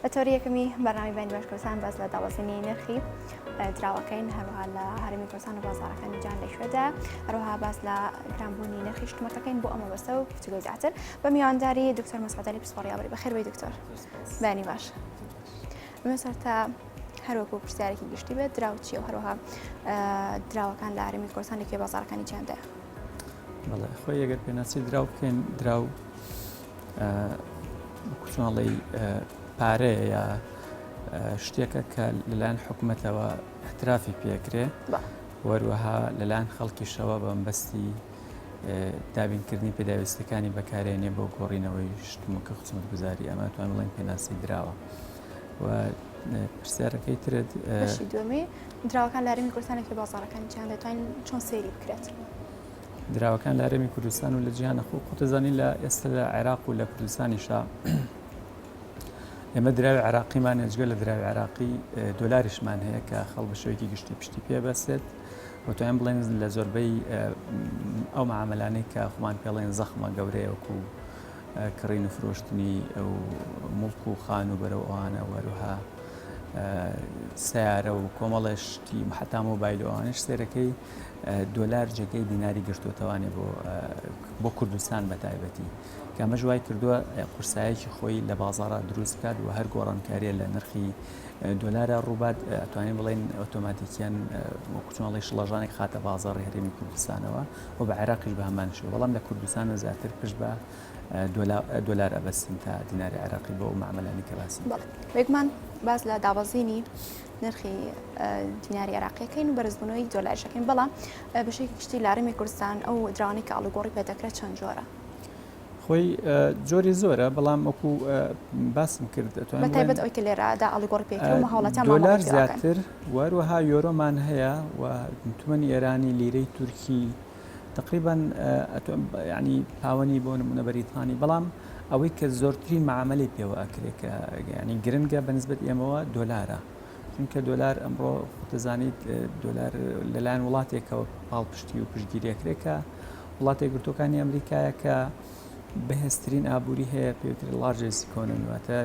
لە تەوەری یەکەمی بەرنامەی بەیانی باش کوردستان باس لە دابەزینی نرخی دراوەکەین هەروەها لە هەرێمی کوردستان و بازاڕەکانی جیهان لەکوێدا هەروەها باس لە گرانبوونی نرخی شتومەکەکەین بۆ ئەمە بەسە و گفتوگۆی زیاتر بە میوانداری دکتۆر مەسعود عەلی پسپۆڕی ئابووری بەخێر بێی دکتۆر بەیانی باش ئەمە سەرتا هەروەکو پرسیارێکی گشتی بێت دراو چیە و هەروەها دراوەکان لە هەرێمی کوردستان لەکوێ بازاڕەکانی جیهاندایە بەڵێ خۆی ئەگەر پێناسی دراو بکەین دراو کوچۆڵی پارەیە یا شتێکە کە لەلایەن حکوومەتەوە احترافی پێکرێ وەروەها لەلایەن خەڵکیشەوە بە مەبەستی دابینکردنی پێداویستەکانی بەکارێنێ بۆ گۆڕینەوەی شتومەکە خزمەتگوزاری ئەمە توان بڵێن پێناسی دراوە و پرسیارەکەی ترت بەشی دووەمی دراوەکان لە هەرێمی کوردستان لە کوێ بازاڕەکانی جیهان دەتوانین چۆن سەیری بکرێت؟ دراوەکان لە هەرێمی کوردستان و لە جیهانە خۆ خۆتەزانی لە ئێستا لە عێراق و لە کوردستانیشا ئێمە دراوی عێراقیمان ئێجگە لە دراوی عێراقی دۆلاریشمان هەیە کە خەڵ بە شێوەیەکی گشتی پشتی پێ بەسێت و توانین بڵێن لە زۆربەی ئەو معاملانەی کە خۆمان پێڵێن زەخمە گەورەیە وەکو کڕین و فرۆشتنی ئەو موڵک و خان و بەرەو ئەوانە و هەروەها سیارە و کۆمەڵێ شتی حتا مۆبایل و ئەوانش سێرەکەی دۆلار جێگەی دیناری گرتوتەوانێ بۆ بۆ کوردستان بە تایبەتی کە ئەمەش وای کردووە قورسایەکی خۆی لە بازاڕا دروست بکات و هەر گۆڕانکاریە لە نرخی دۆلارە ڕووبات ئەتوانین بڵێن ئۆتۆماتیکیان وەکو چۆن شڵەژانێک خاتە بازاڕی هەرێمی کوردستانەوە و بە عێراقیش بە هەمان شێوە بەڵام لە کوردستانە زیاتر پشت بە دۆلار ئەبەستن تا دیناری عێراقی بۆ ئەو مامەلانی کە باسی بێگومان باس لە دابەزینی نرخی دیناری عێراقیەکەین و بەرزبوونەوەی دۆلاریشەکەین بەڵام بەشێکی گشتی لە هەرێمی کوردستان ئەو دراوانەی کە ئاڵوگۆڕی پێدەکرێت چەند جۆرە؟ خۆی جۆری زۆرە بەڵام وەکو باسم کرد بەتایبەت ئەوی کە لێرەدا ئاڵوگۆڕی پێکرێت و هاوڵاتیان دۆلار زیاتر وەروەها یۆرۆمان هەیە و تمەنی ئێرانی لیرەی تورکی تقریبا ینی پاوەنی بۆ نمونە بەریتانی بەڵام ئەوەی کە زۆرترین معاملەی پێوە ئەکرێت کە ینی گرنگە بەنسبەت ئێمەوە دۆلارە چونکە دۆلار ئەمڕۆ دەزانیت دۆلار لەلایەن وڵاتێکەوە پاڵپشتی و پشتگیریەکرێت کە وڵاتە یەکگرتووەکانی ئەمریکایە کە بەهێزترین ئابووری هەیە پێوتری largest economy واتە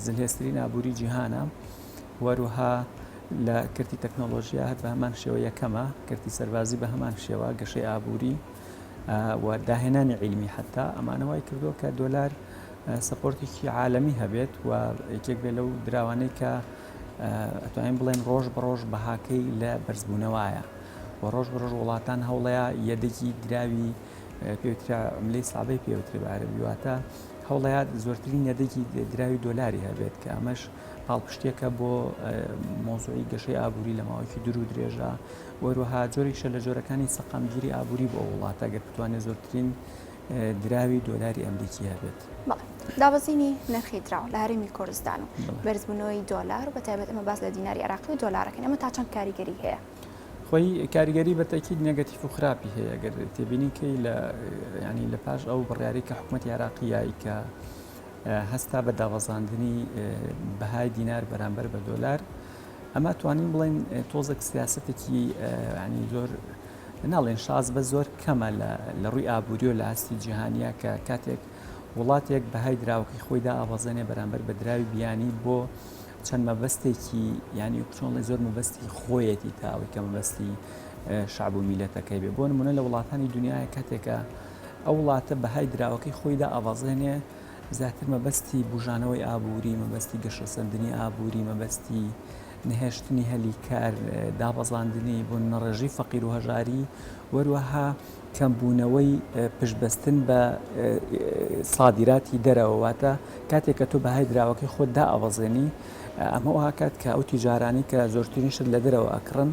زلهێزترین ئابووری جیهانە وەروها لە کەرتی تەکنۆلۆژیا هەر بە هەمان شێوە یەکەمە کەرتی سەربازی بە هەمان شێوە گەشەی ئابووری و داهێنانی عیلمی حتا ئەمانە وای کردووە کە دۆلار support ێکی عالەمی هەبێت و یەکێک بێ لەو دراوانەی کە ئەتوانین بڵێن ڕۆژ بە ڕۆژ بەهاکەی لە بەرزبوونەوەیە و ڕۆژ بە ڕۆژ وڵاتان هەوڵەیە یەدەگی دراوی پێوترا عملەی سابەی پێوترێ بە عەرەبی واتە هەوڵەیە زۆرترین یەدەگی دراوی دۆلاری هەبێت کە ئەمەش پاڵپشتێکە بۆ مۆزوعی گەشەی ئابووری لە ماوەیەکی دوور و درێژە وەروەها جۆرێکشە لە جۆرەکانی سەقامگیری ئابووری بۆ وڵاتە گەر بتوانێت زۆرترین دراوی دۆلاری ئەمریکی هەبێت. بەڵێ دابەزینی نرخی دراو لە هەرێمی کوردستان و بەرزبوونەوەی دۆلار و بەتایبەت ئەمە باس لە دیناری عێراقی و دۆلارەکەین ئەمە تا چەند کاریگەری هەیە؟ خۆی کاریگەری بە تەکید negative و خراپی هەیە گەر تێبینی کەی لە ینی لە پاش ئەو بڕیاری کە حکوومەتی عێراقی یایی کە هەستا بە دابەزاندنی بەهای دینار بەرامبەر بە دۆلار ئەمە توانین بڵێن تۆزێک سیاستێکی ینی زۆر ناڵێن شاز بە زۆر کەمە لە ڕووی ئابووری و لە ئاستی جیهانیە کە کاتێک وڵاتێک بەهای دراوەکەی خۆی دائەبەزێنێ بەرامبەر بە دراوی بیانی بۆ چەند مەبەستێکی یانی چۆنڵێ زۆر مەبەستی خۆیەتی تا ئەوەی کە مەبەستی شعب و میلەتەکەی بێ بۆ نمونە لە وڵاتانی دنیاە کاتێکە ئەو وڵاتە بەهای دراوەکەی خۆیدا ئەبەزێنێ زیاتر مەبەستی بژانەوەی ئابووری مەبەستی گەشەسەندنی ئابووری مەبەستی نەهێشتنی هەلی کار دابەزاندنی بۆ نەڕێژەی فەقیر و هەژاری وەروەها کەمبوونەوەی پشتبەستن بە سادیراتی دەرەوە واتە کاتێک کە تۆ بەهای دراوەکەی خۆت دائەبەزێنی ئەمە وهاکات کە ئەو تیجارانەی کە زۆرترین شت لە دەرەوە ئەکڕن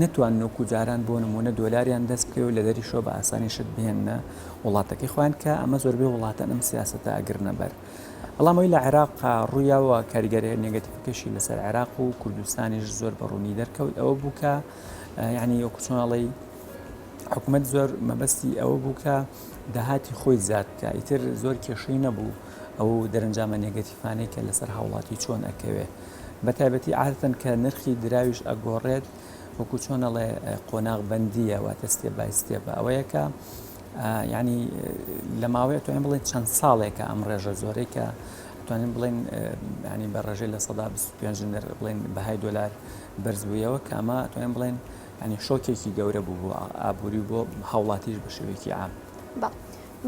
نەتوان وەکو جاران بۆ نمونە دۆلاریان دەست بکەوێت و لە دەریشەوە بە ئاسانی شت بهێننە وڵاتەکەی خۆیان کە ئەمە زۆربەی وڵاتان ئەم سیاسەتە ئەگرنە بەر. بەڵام ئەوەی لە عێراق ڕوویا و کاریگەریە negative ەکەشی لەسەر عێراق و کوردستانیش زۆر بە ڕوونی دەرکەوت ئەوە بوو کە یعنی وەکو چۆن ئەڵێی حکومەت زۆر مەبەستی ئەوە بوو کە داهاتی خۆی زیاد بکە ئیتر زۆر کێشەی نەبوو ئەو دەرەنجامە negative انەی کە لەسەر هاوڵاتی چۆن ئەکەوێ بە تایبەتی عادەتەن کە نرخی دراویش ئەگۆڕێت وەکو چۆن ئەڵێ قۆناغ بەندیە واتە step by step ە ئەوەیە کە یعنی لە ماوەی ئەتوانین بڵێن چەند ساڵێکە ئەم ڕێژە زۆرەی کە. ئەتوانین بڵێن ینی بە ڕێژەی 25% بڵێن بەهای دۆلار بەرز بوویەوە کە ئەمە ئەتوانین بڵێن ینی شۆکێکی گەورە بوو بۆ ئابووری و بۆ هاوڵاتیش بە شێوەیەکی عام. بەڵێ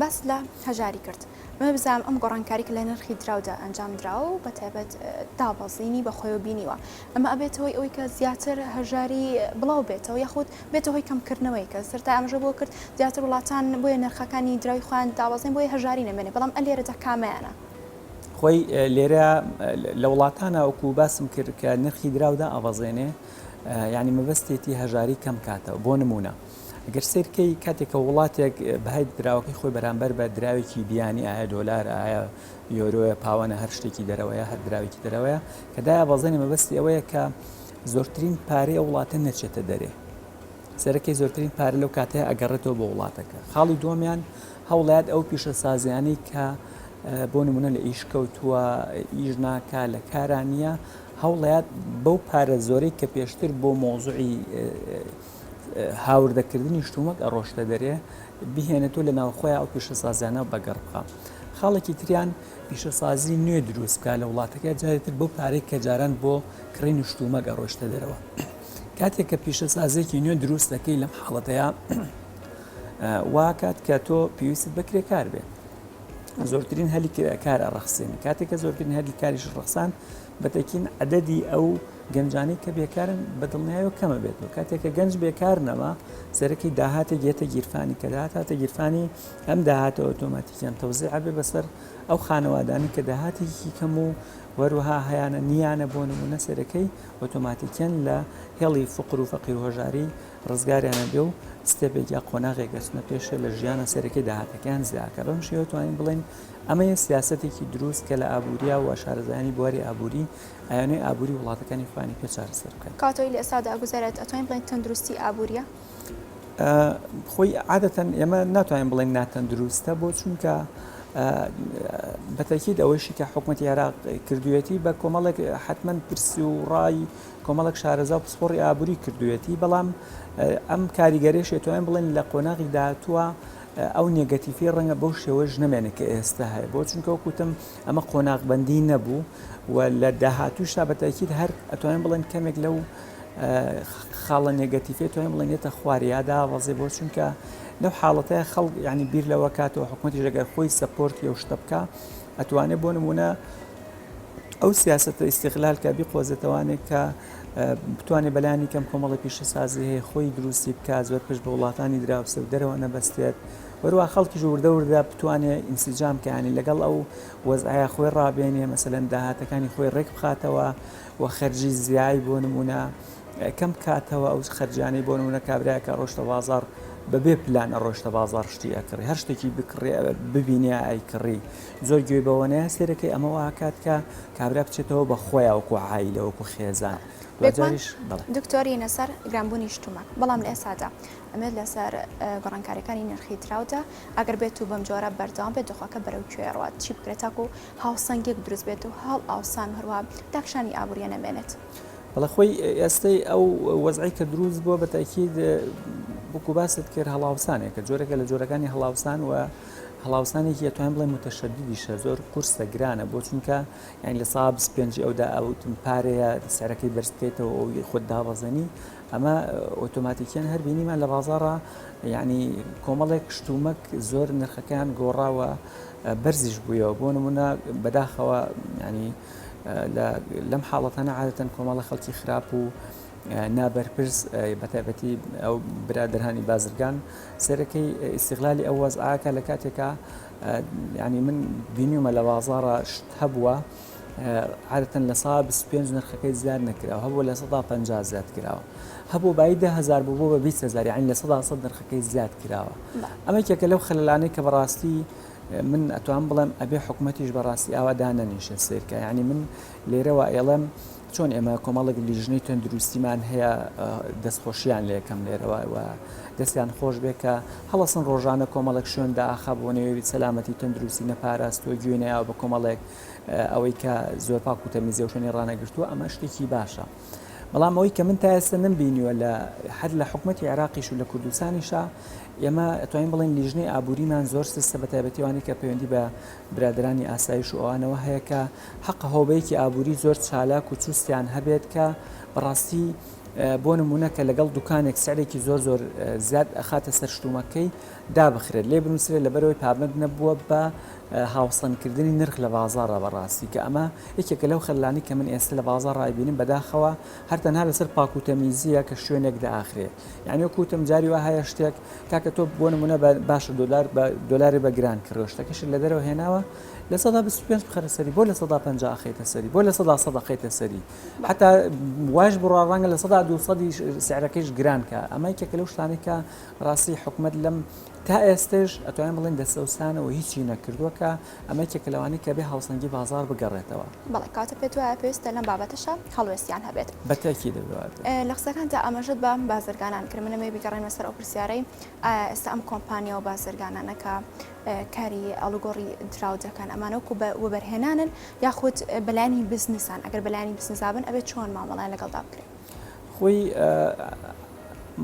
باست لە هەژاری کرد. ئەمە بزانم ئەم گۆڕانکاری کە لە نرخی دراودا ئەنجام دراوە و بە تایبەت دابەزینی بە خۆیەوە بینیوە ئەمە ئەبێتە هۆی ئەوەی کە زیاتر هەژاری بڵاو بێتەوە یاخود بێتە هۆی کەمکردنەوەی کە سەرەتا ئاماژە بۆ کرد زیاتر وڵاتان بۆیە نرخەکانی دراوی خۆیان دابەزین بۆیە هەژاری نەمێنێ بەڵام ئە لێرەدا کامەیانە؟ خۆی لێرە لە وڵاتانە وەکو باسم کرد کە نرخی دراو دائەبەزێنێ یعنی مەبەستێتی هەژاری کەم کاتەوە بۆ نمونە گەر سەیر کەی کاتێک کە وڵاتێک بەهای دراوەکەی خۆی بەرامبەر بە دراوێکی بیانی ئایا دۆلار ئایا یۆرۆیە پاوەنە هەر شتێکی دەرەوەیە هەر دراوێکی دەرەوەیە کە دایە بەزێنی مەبەستی ئەوەیە کە زۆرترین پارەی ئەو وڵاتە نەچێتە دەرێ سەرەکەی زۆرترین پارە لەو کاتەیە ئەگەڕێتەوە بۆ وڵاتەکە خاڵی دووەمیان هەوڵیات ئەو پیشەسازیانەی کە بۆ نمونە لە ئیش کەوتووە ئیش ناکا لە کارا نییە هەوڵیات بەو پارە زۆرەی کە پێشتر بۆ مۆزوعی هاوردەکردنی شتومەک ئەڕۆشتە دەرێ بهێنێت و لە ناوخۆیان ئەو پیشەسازیانە بەگەڕ بخا. خاڵێکی تریان پیشەسازی نوێ دروست بکا لە وڵاتەکە جارێ تر بەو پارەی کە جاران بۆ کڕینی شتومەک ئەڕۆشتە دەرەوە. کاتێک کە پیشەسازێکی نوێ دروست دەکەی لەم حاڵەتەیا واکات کە تۆ پێویستت بە کرێکار بێ. زۆرترین هەلی کار ئەڕەخسێنی. کاتێک کە زۆرترین هەلی کاریش ڕەخسان بەتەکین عەدەدی ئەو گەنجانەی کە بێکارن بە دڵنیایەوە کەمە بێتەوە کاتێک کە گەنج بێکار نەما سەرەکی داهاتێک یەتە گیرفانی کە داهات هاتە گیرفانی ئەم داهاتە ئۆتۆماتیکیان تەوزیع بێ بەسەر ئەو خانەوادانی کە داهاتێکی کەم و وەروها هەیانە نیانە بۆ نمونە سەرەکەی ئۆتۆماتیکیان لە هێڵی فقر و فەقیر و هەژاری ڕزگاریانە بێ و step ێک یا قۆناغێک ئەچنە پێشێ لە ژیانە سەرەکی داهاتەکەیان زیاکە بەم شێوە توانین بڵێن ئەمەیە سیاسەتێکی دروست کە لە ئابووریا و شارەزایانی بواری ئابووری ئایانەی ئابووری وڵاتەکانی خۆیانی پێ چارەسەر بکەن. کاتەوەی لە ئێستادا ئەگوزەرێت ئەتوانین بڵێین تەندروستی ئابووریە؟ خۆی عادەتەن ئێمە ناتوانین بڵێین ناتەندروستە بۆ چونکە بەتەکید ئەوەیشی کە حکوومەتی عێراق کردوێتی بە کۆمەڵێک حتمما پرسی و ڕای کۆمەڵێک شارەزا و پسپۆڕی ئابووری کردوێتی بەڵام ئەم کاریگەرێش توانین بڵێن لە قۆناغی داهاتووە ئەو negative ی ڕەنگە بەو شێوەش نەمێنێت کە ئێستا هەیە بۆ چونکە وەکوتم ئەمە قۆناغبەندی نەبوو و لە داهاتووشدا بە تاکید هەر ئەتوانین بڵێن کەمێک لەو خاڵە negative ێ توانین بڵێن یەتە خوار یا دابەزێ بۆ چونکە لەو حاڵەتەیە خەڵک یعنی بیر لەوە کاتەوە حکوومەتیش ئەگەر خۆی support ی ئەو شتە بکا ئەتوانێت بۆ نمونە ئەو سیاسەتە ئیستیغلال کە بیقۆزێتەوانێک کە بتوانێت بەلانی کەم کۆمەڵی پیشەسازی هەیە خۆی دروستی بکات زۆر پشت بە وڵاتانی دراوسێ و دەرەوە نەبەستێت وەروا خەڵکیش وردە وردە بتوانێ ئینسجام کە یانی لەگەڵ ئەو وەزعەیا خۆی ڕابێنێ مەسەلەن داهاتەکانی خۆی ڕێک بخاتەوە و خەرجی زیای بۆ نمونە کەم بکاتەوە ئەو خەرجانەی بۆ نمونە کابراەکە ڕۆشتە بازاڕ بەبێ پلان ئەڕۆشتە بازاڕ شتی ئەکڕی هەر شتێکی بکڕێ ببینێ ئەیکڕی زۆر گوێی بەوە نایە سێرەکەی ئەمە واکات کە کابرا بچێتەوە بە خۆیا وەکو عایلە وەکو خێزان بێگومان دکتۆر یەنە سەر گرانبوونی شتومەک بەڵام لە ئێستادا ئەمێت لەسەر گۆڕانکاریەکانی نرخی دراودا ئەگەر بێت و بەم جۆرە بەردەوام بێت دۆخەکە بەرەو کوێ ڕوات چی بکرێت تاکو هاوسەنگێک دروست بێت و هەڵ ئاوسان و هەروەها داکشانی ئابووریە نەمێنێت. بەڵێ خۆی ئێستەی ئەو وەزعی کە دروست بووە بە تاکید وەکو باست کرد هەڵاوسانێکە جۆرێکە لە جۆرەکانی هەڵاوسان و هەڵاوسانێکی ئەتوانین بڵێ متەشەدیدیشە زۆر قورسە گرانە بۆ چونکە یانی لە سا 25 ئەودا ئەوتم پارەیە سعرەکەی بەرز بکەیتەوە ئەو خۆت دابەزێنی ئەمە ئۆتۆماتیکیان هەر بینیمان لە بازاڕا یعنی کۆمەڵێک شتومەک زۆر نرخەکەیان گۆڕاوە بەرزیش بوویەوە بۆ نمونە بەداخەوە ینی لەم حاڵەتانە عادەتەن کۆمەڵە خەڵکی خراپ و نابەرپرس بەتایبەتی ئەو برادرانی بازرگان سەرەکەی ئیسیغلالی ئەو وەزعاکە لە کاتێکا ینی من بینیومە لە بازاڕە شت هەبووە عادەتەن 25% نرخەکەی زیاد نەکراوە هەبوو 50% زیاد کراوە هەبوو بایی 10هزار بوو بۆ بە 20هزار یعنی 100% نرخەکەی زیاد کراوە ئەمە یەکێکە لەو خەلەلانەی کە بەڕاستی من ئەتوان بڵێم ئەبێ حکوومەتیش بەڕاستی ئاوا دانەنیشە سیرکە یعنی من لێرەوە ئێڵێم چۆن ئێمە کۆمەڵێک لیژنەی تەندروستیمان هەیە دەستخۆشیان لێکەم لێرەوە و دەستیان خۆش بێ کە هەڵەسن ڕۆژانە کۆمەڵێک شوێن داخە بۆ نەوێوی سەلامەتی تەندروستی نەپاراستووە گوێ نەیاوە بە کۆمەڵێک ئەوەی کە زۆر پاک و تەمیزە و شوێنی ڕانەگرتووە ئەمە شتێکی باشە. بەڵام ئەوەی کە من تا ئێستا نەمبینیوە لە هەر لە حکومەتی عێراقیش و لە کوردستانیشا ئێمە ئەتوانین بڵێین لیژنەی ئابووریمان زۆر سستە بە تایبەتی ئەوانەی کە پەیوەندی بە برادەرانی ئاسایش و ئەوانەوە هەیە کە حەقە هۆبەیەکی ئابووری زۆر چالاک و چوستیان هەبێت کە بەڕاستی بۆ نمونە کە لەگەڵ دوکانێک سعرێکی زۆر زۆر زیاد ئەخاتە سەر شتومەکەی دابخرێت لێ بنووسرێت لەبەرەوەی پابەند نەبووە بە هاوسەنگکردنی نرخ لە بازاڕا بەڕاستی کە ئەمە یەکێکە لەو خەللانەی کە من ئێستا لە بازاڕ ئەیبینم بەداخەوە هەر تەنها لەسەر پاک و تەمیزیە کە شوێنێک دەئاخرێ یعنی وەکو وتم جاری وا هەیە شتێک کاکە تۆ بۆ نمونە بە باشە دۆلار بە دۆلاری بە گران کڕیوە شتەکەشت لە دەرەوە هێناوە 25% بخەرە سەری بۆ 50% ئەخەیتە سەری بۆ 100% ئەخەیتە سەری حتا وایش بڕوا ڕەنگە 200% سعرەکەیش گران کە ئەمە یەکێکە لەو شتانەی کە ڕاستی حکومەت لەم تا ئێستەش ئەتوانین بڵێین دەسەوسانەوە هیچی نەکردووە کە ئەمە یەکێکە لەوانەی کە بێ هاوسەنگی بازاڕ بگەڕێتەوە. بەڵێ کەواتە پێت وایە پێویستە لەم بابەتەشا هەڵوێستیان هەبێت؟ بە تەئکید دەبێ وابێت. لە قسەکانتا ئاماژەت بە بازرگانان کرد، من ئەمەوێ بیگەڕێنمە سەر ئەو پرسیارەی ئایا ئێستا ئەم کۆمپانیا و بازرگانانە کە کاری ئاڵوگۆڕی دراو دەکەن ئەمانە وەکو بە وەبەرهێنانن یاخود بەلایەنی بزنسان، ئەگەر بەلایەنی بزنسا بن ئەبێت چۆن مامەڵەیان لەگەڵدا بکرێت؟ خۆی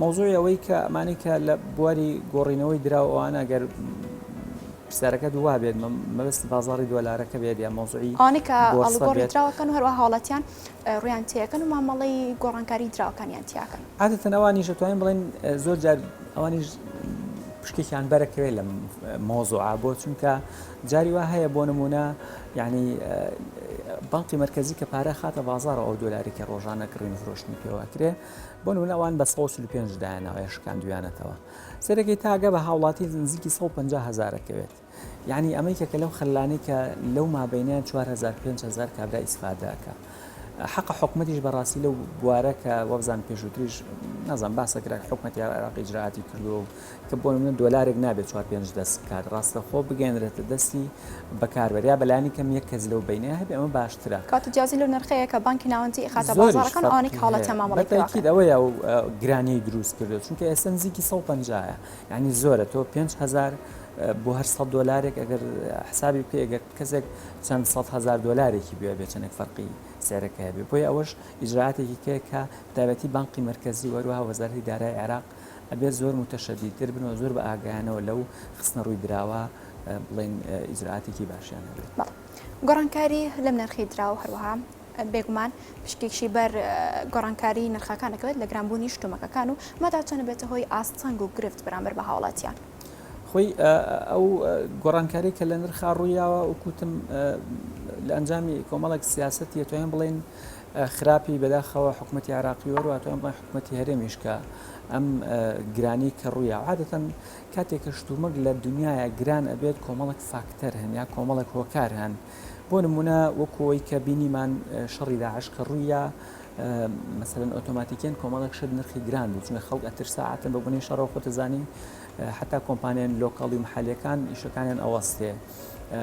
مەوزوعی ئەوەی کە ئەمانەی کە لە بواری گۆڕینەوەی دراو ئەوانە گەر پرسیارەکەت وا بێت مەبەست بازاڕی دۆلارەکە بێت یا مەوزوعی ئەوانەی کە ئاڵوگۆڕی دراوەکەن و هەروەها هاوڵاتیان ڕویان تێکەن و مامەڵەی گۆڕانکاری دراوەکانیان تیاکەن. عادەتەن ئەوانیش ئەتوانین بڵێن زۆر جار ئەوانیش پشکێکیان بەرەکەوێت لەم مەوزوعە بۆ چونکە جاری وا هەیە بۆ نمونە یعنی بانقی مەرکەزی کە پارە خاتە بازاڕەوە ئەو دۆلاری کە ڕۆژانە کڕین و فرۆشتنی پێوەکرێ بۆ نمونە ئەوان بە 145 دایانەوە یا شکاندویانەتەوە سەرەکەی تاگە بە هاوڵاتی نزیکی 150 هەزارەکەوێت یعنی ئەمە یەکێکە لەو خەلانەی کە لەو مابینیان 4000 5000 کابرا ئیسفادەکە حەقە حکومەتیش بەڕاستی لەو بوارە کە وەبزان پێشووتریش نازان باسە کرا حکومەتی عێراق ئیجرائاتی کردووە و کە بۆ نمونە دۆلارێک نابێت چوار پێنج دەست بکات ڕاستەخۆ بگەیەنرێتە دەستی بەکاربەر یا بەلانی کەم یەک کەس لەو بەینەیا هەبێ ئەمە باشترە. کەواتە جیاوازی لەو نرخەیە کە بانکی ناوەندی ئەیخاتە زۆریش بازاڕەکان و ئەوانەی فەرقی کە هاوڵاتیان هەیە مامەڵەی پێوە بەتەئکید ئەکەن. ئەوەیە ئەو گرانیەی دروست کردووە چونکە ئێستا نزیکی 150 یە یانی زۆرە تۆ 5000 بۆ هەر 100 دۆلارێک ئەگەر حسابی بکەی ئەگەر کەسێک چەند 100 هەزار دۆلارێکی بوێ بێ چەندێک فەرقی سعرەکە هەبێ بۆیە ئەوەش ئیجرائاتێکی کەیە کە بەتایبەتی بانقی مەرکەزی و هەروەها وەزارەتی دارای عێراق ئەبێت زۆر موتەشەدیدتر بن و زۆر بە ئاگایانەوە لەو خستنە ڕووی دراوە بڵێین ئیجرائاتێکی باشیان هەبێت. بەڵێ گۆڕانکاری لەم نرخی دراو هەروەها بێگومان پشکێکشی بەر گۆڕانکاری نرخەکان دەکەوێت لە گرانبوونی شتومەکەکان و ئەمە تا چەند بێتە هۆی ئاستەنگ و گرفت بەرامبەر بە هاوڵاتیان؟ خۆی ئەو گۆڕانکاری کە لە نرخا ڕوویاوە وەکوتم لە ئەنجامی کۆمەڵێک سیاسەتی ئەتوانین بڵێین خراپی بەداخەوە حکوومەتی عراقی وەروە ئەتوانین بڵێین حکوومەتی هەرێمیش کە ئەم گرانی کە ڕوویا عادەتەن کاتێک کە شتومەک لە دنیاە گران ئەبێت کۆمەڵێک فاکتەر هەن یا کۆمەڵێک هۆکار هەن بۆ نمونە وەکەوەی کە بینیمان شەڕی داعش کە ڕوویا مەسەلەن ئۆتۆماتیکیەن کۆمەڵێک شت نرخی گران بوو چونکە خەڵک ئەترسا عادەتەن بە بۆنەی شەڕەوە خۆت ئەزانی حتا کۆمپانیان local ی و محلیەکان ئیشەکانیان ئەوەستێ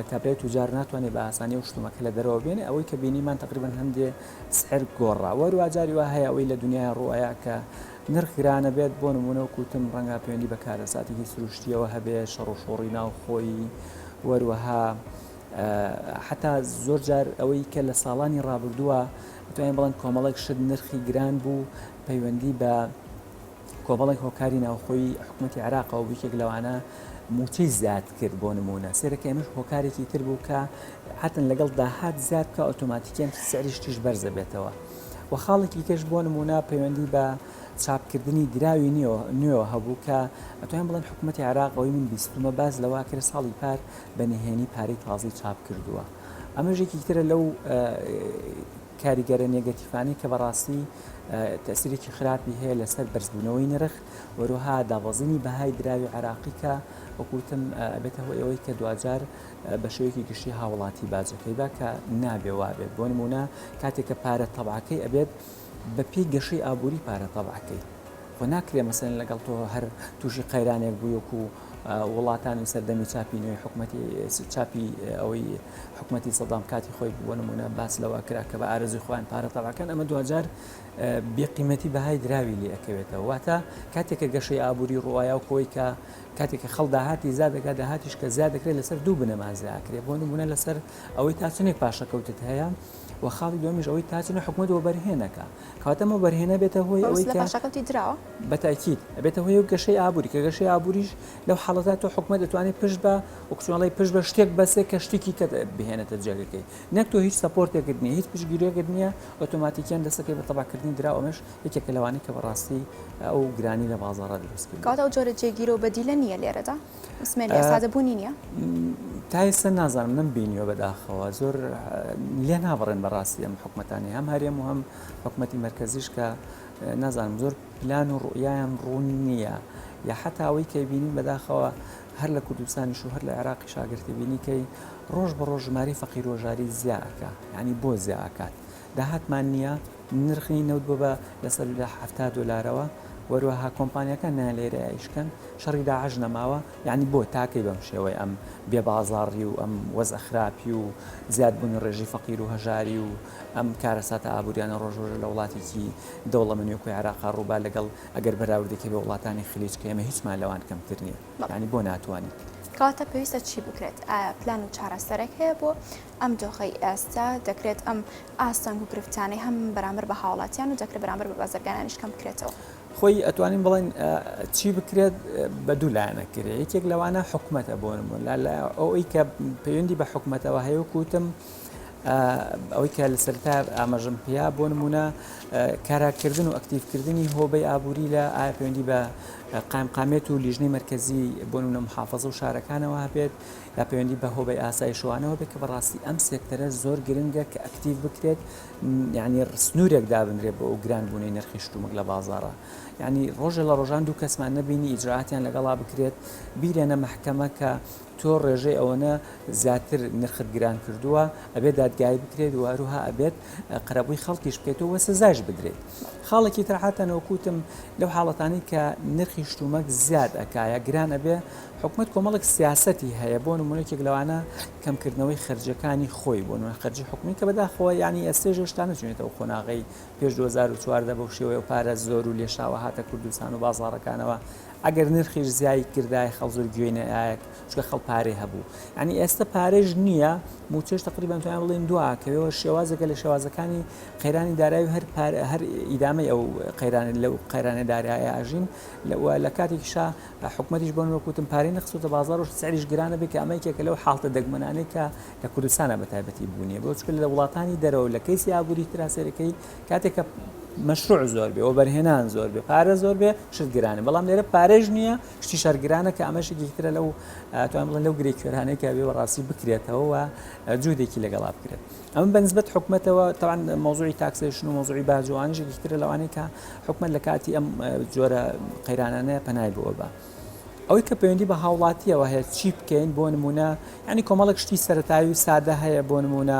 کابرای توجار ناتوانێت بە ئاسانی و شتومەکە لە دەرەوە بێنێ ئەوەی کە بینیمان تقریبا هەندێ سعر گۆڕا وەروا جاری وا هەیە ئەوەی لە دنیای ڕوئەیە کە نرخ گرانە بێت بۆ نمونە و کوتم ڕەنگە پەیوەندی بە کارەساتێکی سروشتیەوە هەبێ شەڕ و شۆڕی ناوخۆیی وەروەها حتا زۆر جار ئەوەی کە لە ساڵانی ڕابردووە دەتوانین بڵێن کۆمەڵێک شت نرخی گران بوو پەیوەندی بە کۆمەڵێک هۆکاری ناوخۆی حکوومەتی عێراقەوە بوو یەکێک لەوانە موچەی زیاد کرد بۆ نمونە سێرەکە ئەمەش هۆکارێکی تر بوو کە هاتن لەگەڵ داهات زیاد بکە ئۆتۆماتیکیان سعری شتیش بەرزە بێتەوە و خاڵێکی کەش بۆ نمونە پەیوەندی بە چاپکردنی دراوی نوێوە هەبوو کە ئەتوانین بڵێن حکوومەتی عێراق ئەوەی من بیستومە باس لەوە کرد ساڵی پار بە نهێنی پارەی تازەی چاپ کردووە ئەمەش یەکێکی ترە لەو کاریگەرە نێگەتیفانەی کە بەڕاستی تەسیرێکی خراپی هەیە لەسەر بەرزبوونەوەی نرخ وەروها دابەزینی بەهای دراوی عێراقی کە وەکوتم ئەبێتە هۆی ئەوەی کە دواجار بە شێوەیەکی گشتی هاوڵاتی باجەکەی با کە نابێ وابێت بۆ نمونە کاتێک کە پارە تەبعەکەی ئەبێت بە پێی گەشەی ئابووری پارە تەبعەکەی خۆ ناکرێ مەسەلەن لەگەڵ تۆ هەر تووشی قەیرانێک بووی وەکو وڵاتانی سەردەمی چاپی نوێی حکومەتی چاپی ئەوەی حکومەتی سەدام کاتی خۆی بۆ نمونە باس لەوە کرا کە بە ئارەزوی خۆیان پارە تەبعەکەن ئەمە دواجار بێقیمەتی بەهای دراوی لێ ئەکەوێتەوە واتە کاتێک کە گەشەی ئابووری ڕوایا و کۆی کە کاتێک کە خەڵ داهاتی زیاد دەکات داهاتیش کە زیاد دەکرێت لەسەر دوو بنەما زیاد کرێت بۆ نمونە لەسەر ئەوەی تا چنێک پاشەکەوتت هەیە. و خاڵی دووەمیش ئەوەی تا چەند حکومەت وەبەرهێنەکە کەواتە ئەم وەبەرهێنە بێتە هۆی ئەوەی کە پاشەکەوتی دراوە بە تاکید ئەبێتە هۆی ئەو گەشەی ئابووری کە گەشەی ئابووریش لەو حاڵەتە تۆ حکومەت دەتوانێت پشت بە وەکچۆنڵی پشت بە شتێک بەسێ کە شتێکی کە بهێنێتە جێگەکەی نەک تۆ هیچ support ێکت نییە هیچ پشتگیریەکت نییە ئۆتۆماتیکیان دەستەکەی بە تەبعکردنی دراو ئەمەش یەکێکە لەوانەی کە بەڕاستی ئەو گرانی لە بازاڕا دروست کردووە. کەواتە ئەو جۆرە جێگیرە و بەدیلە نییە لێرەدا؟ سمێل سادە بوونی نییە؟ تا ئێستا نازانم نەمبینیوە بەداخەوە زۆر لێ نابڕێن بەڕاستی ئەم حکومەتانی هەم هەرێم و هەم حکومەتی مەرکەزیش کە نازانم زۆر پلان و ڕوئیایان ڕوون نییە یا حتا ئەوەی کە بینین بەداخەوە هەر لە کوردستانیش و هەر لە عێراقیش ئەگەر تێبینی کەی ڕۆژ بە ڕۆژ ژمارەی فەقیر و هەژاری زیا ئەکا یانی بۆ زیا ئەکات داهاتمان نییە نرخی نەوت بۆ بە لەسەر لە 70 دۆلارەوە وەروەها کۆمپانیاکان نایان لێرە ئیش کەن شەڕی داعش نەماوە یعنی بۆ تاکەی بەم شێوەی ئەم بێ بازاڕی و ئەم وەزع خراپی و زیادبوونی ڕێژەی فەقیر و هەژاری و ئەم کارەساتە ئابووریانە ڕۆژ ڕۆژە لە وڵاتێکی دەوڵەمەنی وەکو عێراقا ڕووبا لەگەڵ ئەگەر بەراوردێکی بە وڵاتانی خلیج کە ئێمە هیچمان لەوان کەمتر نییە یانی بۆ ناتوانیت؟ کەواتە پێویستە چی بکرێت؟ ئایا پلان و چارەسەرێک هەیە بۆ ئەم دۆخەی ئێستا؟ دەکرێت ئەم ئاستەنگ و گرفتانەی هەم بەرامبەر بە هاوڵاتیان و دەکرێت بەرامبەر بە بازرگانانیش کەم بکرێتەوە؟ خۆی ئەتوانین بڵێن چی بکرێت بە دوو لایەنە کرێ یەکێک لەوانە حکومەتە بۆ نمونە ئەوەی کە پەیوەندی بە حکومەتەوە هەیە وەکوتم ئەوەی کە لە سەرتا ئاماژەم پیا بۆ نمونە کاراکردن و ئەکتیڤکردنی هۆبەی ئابووری لە ئایا پەیوەندی بە قایمقامیەت و لیژنەی مەرکەزی بۆ نمونە محافظە و شارەکانەوە هەبێت یا پەیوەندی بە هۆبەی ئاسایشوانەوە بێت کە بەڕاستی ئەم سێکتەرە زۆر گرنگە کە ئەکتیڤ بکرێت یعنی سنوورێک دابنرێت بۆ ئەو گرانبوونەی نرخی شتومەک لە بازاڕە یعنی ڕۆژە لە ڕۆژان دوو کەسمان نەبینی ئیجراتیان لەگەڵا بکرێت بیرێنە مەحکەمە کە تۆ ڕێژەی ئەوەنە زیاتر نرخت گران کردووە ئەبێت دادگایی بکرێت و هەروها ئەبێت قەرەبووی خەڵکیش بکەیتەوە و سزایش بدرێت. خاڵێکی تر حەتەن وەکوتم لەو حاڵەتانەی کە نرخی شتومەک زیاد ئەکا یا گران ئەبێ حکومەت کۆمەڵێک سیاسەتی هەیە بۆ نمونە یەکێک لەوانە کەمکردنەوەی خەرجیەکانی خۆی بۆ نمونە خەرجی حکومی کە بەداخەوە یانی ئێستێش هێشتا نەچوینەتە ئەو قۆناغەی پێش 2014 بەو شێوەیە و پارە زۆر و لێشاوە هاتە کوردستان و بازاڕەکانەوە ئەگەر نرخیش زیای کردایە خەڵ زۆر گوێی نەئایەک چونکە خەڵ پارەی هەبوو یعنی ئێستا پارەیش نییە موچەش تقریبا توانم بڵێن دوا کەوێەوە شێوازێکە لە شێوازەکانی قەیرانی دارایی و هەر پارە هەر ئیدامەی ئەو قەیران لەو قەیرانە دارایە ئاژین لە کاتێکیشا حکومەتیش بۆ وەکوتم پارەی نەخستۆتە بازاڕ و سعریش گرانە بێ کە ئەمە یەکێکە لەو حاڵتە دەگمەنانەی کە لە کوردستانە بە تایبەتی بوونیە بۆ چونکە لە وڵاتانی دەرەوە لە کەیسی ئابووری ترا سەیرەکەی کاتێک کە مەشروع زۆر بێ وەبەرهێنان زۆر بێ پارە زۆر بێ شت گرانە بەڵام لێرە پارەش نییە شتی شەر گرانە کە ئەمەش یەکێکی ترە لەو توانم بڵێم لەو گرێ کوێرانەی کە بێ بەڕاستی بکرێتەوە و جوودێکی لەگەڵا بکرێت ئەمە بە نسبەت حکومەتەوە تاوان مەوزوعی taxation و مەوزوعی باج و ئەوانەش یەکێکی ترە لەوانەی کە حکومەت لە کاتی ئەم جۆرە قەیرانانە پەنای بۆ بە ئەوەی کە پەیوەندی بە هاوڵاتیەوە هەیە چی بکەین بۆ نمونە ینی کۆمەڵێک شتی سەتایی و سادە هەیە بۆ نمونە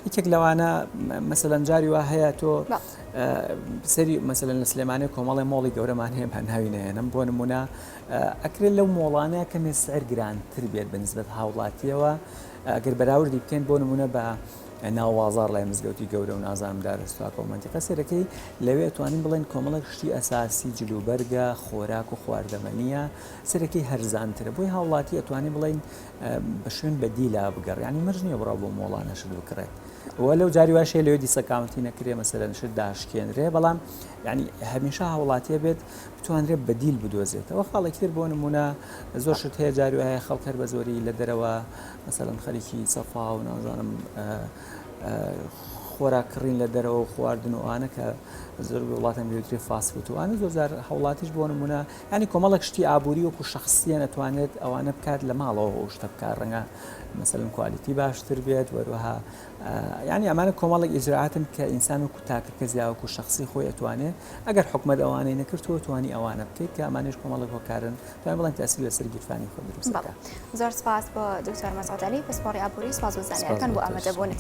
یەکێک لەوانە مەسەلەن جاری وا هەیە تۆ سەری مەسەلەن لە سلێمانی کۆمەڵی مۆڵی گەورەمان هەیە بە ناوی نەهێنم بۆ نمونە ئەکرێت لەو مۆڵانە کەمێ سعر گرانتر بێت بە نسبەت هاوڵاتیەوە ئەگەر بەراوردی بکەین بۆ نمونە بە ناوازار لای مزگەوتی گەورە و نازانم دارستاکە و مەنتیقە سەرەکەی لەوێ توانین بڵێن کۆمەڵێک شتی ئەساسی جلوبەرگە خۆراک و خواردەمەنیە سەرەکەی هەرزانترە بۆی هاوڵاتی ئەتوانین بڵێن بە شوێن بەدیلا بگەڕ یانی مەرج نییە بڕا بۆ مۆڵانە شت بکڕێت وە لەو جاری واش هەیە لەوێ discount ی نەکرێ مەسەلەن شت داشکێنرێ بەڵام یعنی هەمیشە هاوڵاتیە بێت بتوانرێت بەدیل بدۆزێتەوە خاڵێکی تر بۆ نمونە زۆر شت هەیە جاری وایە خەڵک هەر بە زۆری لە دەرەوە مەسەلەن خەریکی سەفا و نازانم خۆراک کڕین لە دەرەوە و خواردن و ئەوانە کە زۆر وڵاتان پێوترێ fast food و ئەوانە زۆر جار هاوڵاتیش بۆ نمونە یانی کۆمەڵێک شتی ئابووری وەکو شەخسییە ئەتوانێت ئەوانە بکات لە ماڵەوە ئەو شتە بکات ڕەنگە مەسەلەن quality باشتر بێت وەروەها یانی ئەمانە کۆمەڵێک ئیجرائاتن کە ئینسان وەکو تاکە کەس یا وەکو شەخسی خۆی ئەتوانێت ئەگەر حکومەت ئەوانەی نەکرد تۆ توانی ئەوانە بکەیت کە ئەمانەش کۆمەڵێک هۆکارن توانین بڵێن تەئسیر لەسەر گیرفانی خۆت دروست دەکات. زۆر سپاس بۆ دکتۆر مەسعود عەلی پسپۆڕی ئابووری سپاس بۆ زانیاریەکان بۆ ئامادەبوونت.